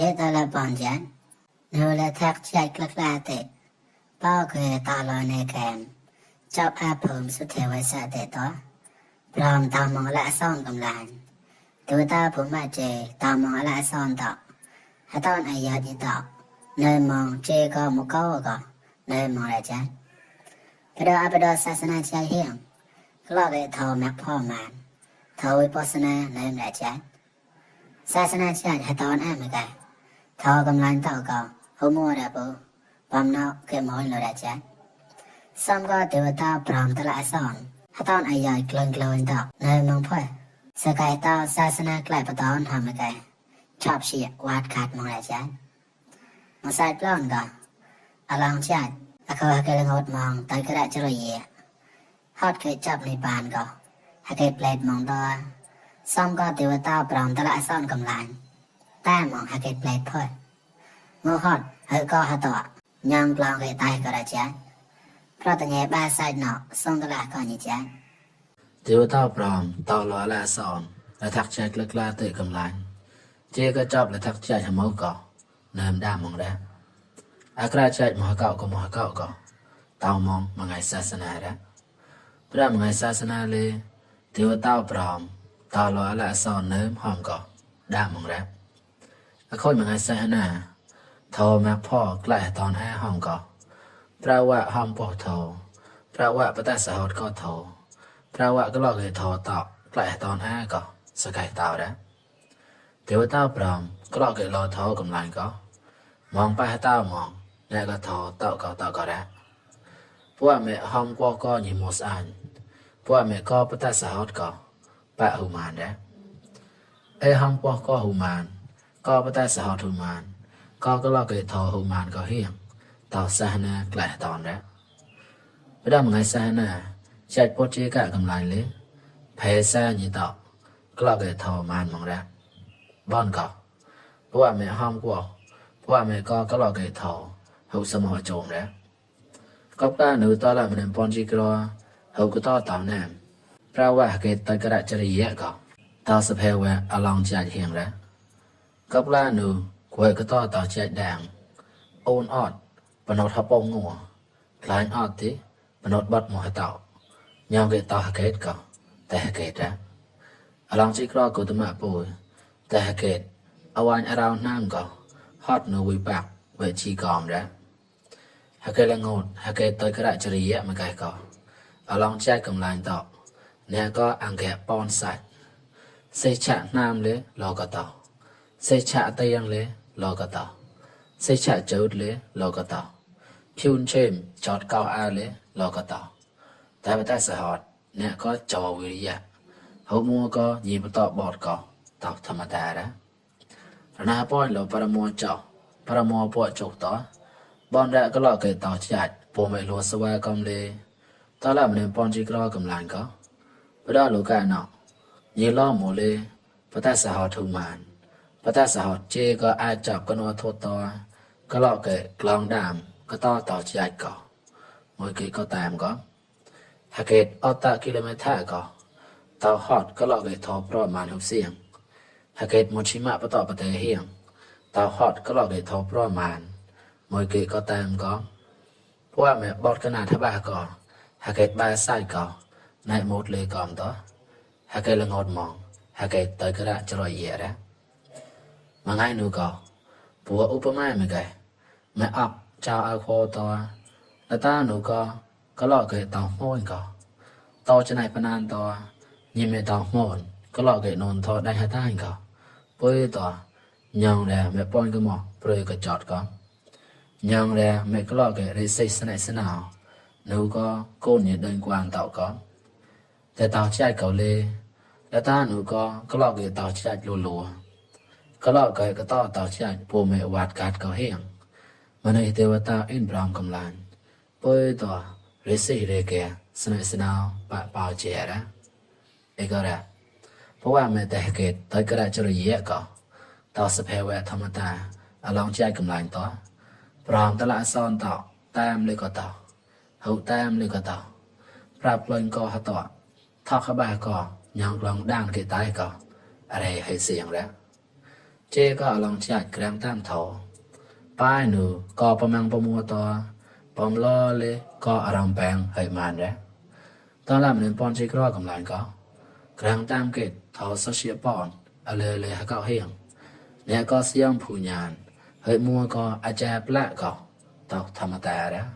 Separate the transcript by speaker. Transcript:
Speaker 1: ये ताला पंजन नोले थक चाय क्लक्लाते पाव के ताला ने कैमจับอาผมสุเทวสะเตตอพร้อมตามองละซ่อนกำลังตัวตาผมมาเจตามองละซ่อนตอหะตอนอายาจิตอเนมองเจก็มุกก็เนมองละจันกระดาบดศาสนาใจเฮียงกลอเกทอแมกพ่อมันทอวิปัสสนาเนมละจันศาสนาใจหะตอนอามกะทอกำลังตอก็หุมัวระบุปอมนอกเกมอยโลละจันสัมก็เทวตาพร้อมตละสอนหะตอนอายกลังกลนตอกเนมองพ่อสกายตาศาสนาใกล้ปะตอนทำมะกะชอบเชียวาดขาดมองละจันมาใส่ปล้อนก็อลังจัดอะเขาเกลงดมองตกระจรเยฮอดเคยจับในปานก็หะเกเปลดมองตัวสัมก็เทวตาพร้อมตละสอนกำลังแต่มองหะเกเปลดพ่องูฮอดเฮก็หะตอยังกลางเกตายก็ละจันเพราะแต่ไงบ้าใส่หนอส่งตละก่อนนี่จัน
Speaker 2: เทวตาพร้อมตอลอละสอนและทักใจกล้าเตะกำลังเจก็จับและทักใจหมอก็เนิมด้ามองแล้วอากราใจมหาเก่าก็มหาเก่าก็ตามองมังไงศาสนาแล้วพระมังไงศาสนาเลยเทวตาพร้อมตอลอละสอนเนิมหอมก็ด้ามองแล้วอค่อยมังไงศาสนาทอแม่พ่อใกล้ตอนให้หอมก็พระว่าหอมปอกโทพระว่าปตะสหดก็โทพระว่าก็ลอกให้โทตอกใกล้ตอนให้ก็สกายตาวแล้วเทวตาพร้อมก็ลอกให้รอโทกำลังก็มองไปให้ตามองแล้วก็โทตอกก็แล้วพวกแม่หอมก็ยิมสอันพวกแม่ก็ปตะสหดก็ปะหุมานแล้วหอมก็หุมานก็ปตะสหดหุมานก็ลอกให้โทหุมานก็เฮียงต่อสานาใกล้ตอนแล้วพระมังไงสานาใจปวดเจกะกำลังเลยแพ้ซาญิตอกลอกให้โทมานมองแล้วบ้านก็พวกแม่ห้อมกว่าพวกแม่ก็ลอกให้โทหุสมหโจมแล้วก็ป้าหนูตอนละมันปอนจิกรัวหุก็ต่อตามแนมพระว่าเกตตกระจริยะก็ต่อสเพวะอลองใจเฮียงแล้วก็ป้าหนูควยก็ต่อใจแดงโอนออดปนดทับปงงัวคลายออดที่ปนดบัดหมอเต่ายามเกตต่อเกตก็แต่เกตแล้วอลองจิกรอกุตมะปูแต่เกตอวันอาราวน้ำก็ฮอดนูวิปักเวชีกอมแล้วหากเกลงดหากเกตตกระจริยะมาไกก็อลองใจกำลังต่อเนี่ยก็อังแกปอนใส่เสฉะน้ำเลยรอกต่อเสฉะเตียงเลยรอกต่อเสฉะจุดเลยรอกต่อพิวเชมจอดเกาอาเลยรอกต่อแต่พระแต่สหดเนี่ยก็จอวิริยะหัวมัวก็ยิบต่อบอดก็ตอบธรรมดาแล้วพระนาป้อนเราปรมัวเจ้าปรมัวปวดจุกต่อบอนแรกก็ลอกเกิดต่อจัดปูไม่รัวสวากรรมเลยตอนแรกมันปอนจิกรอกำลังก็พระดาลูกาเนาะยีล้อหมูเลยพระแต่สหดทุมานพระแต่สหดเจก็อาจจับกันว่าโทษต่อก็ลอกเกิดกลองดามก็ต่อจัดก็มวยเกิดก็ตามก็หากเกิดอัตกิโลเมตรก็ต่อฮอดก็ลอกเกิดทอประมาณ6เสียงหากเกิดมุชิมะประต่อประเทศเฮียงต่อฮอดก็ลอกเกิดทอประมาณมวยเกิดก็ตามก็เพราะว่าแม่บอดขนาดทบาก็หากเกิดบาไซก็ในหมดเลยก่อนต่อหากเกิดละงดมองหากเกิดตกระจรอยเยอะมาง่ายนูก็ปัวอุปมาไม่ไกลแม่อับเจ้าอาโคตัวแล้วตาหนูก็ลอกเกิดต่อโม่ก็ต่อจะไหนพนันต่อยิ่งไม่ต่อโม่ก็ลอกเกิดนอนทอได้หาได้ก็ปุ้ยต่อยองแลแม่ป้อนก็หมอกเปลือยก็จอดก็ยองแลแม่ก็ลอกเกิดริสิสนัยสนาวหนูก็โกนเนี่ยเดินกวางต่อก็แต่ต่อใจเก่าเลยแล้วตาหนูก็ลอกเกิดต่อใจรัวก็ลอกเกิดก็ต่อใจปูแม่วาดการก็เฮียงมันในเทวตาอินพร้อมกำลังปุ้ยต่อริสิเรเกสนัยสนาวปะเปล่าเจระก็แล้วเพราะว่าแม่แต่เกิดตกระจริยะก็ต่อสเพวะธรรมตาอลองใจกำลังต่อพร้อมตละซ้อนต่อตามเลยก็ต่อหูตามเลยก็ต่อปรับลนก็หต่อทอขบาก็ยองกลองด้านเกตายก็อะไรให้เสียงแล้ว เจก็ลองจัดแกรงตามทอป้ายหนูก็ประมังประมัวตัวปอมล้อเลยก็อารมณ์แปลงให้มันแล้วตอนรับหนึ่งปอนเจก็กำลังก็แกรงตามเกตทอสเชียปอนเลยให้เขาเฮียงเนี่ยก็เสียงผู้ญานให้มัวก็อาจารย์แปลกก็ตอกธรรมดาแล้ว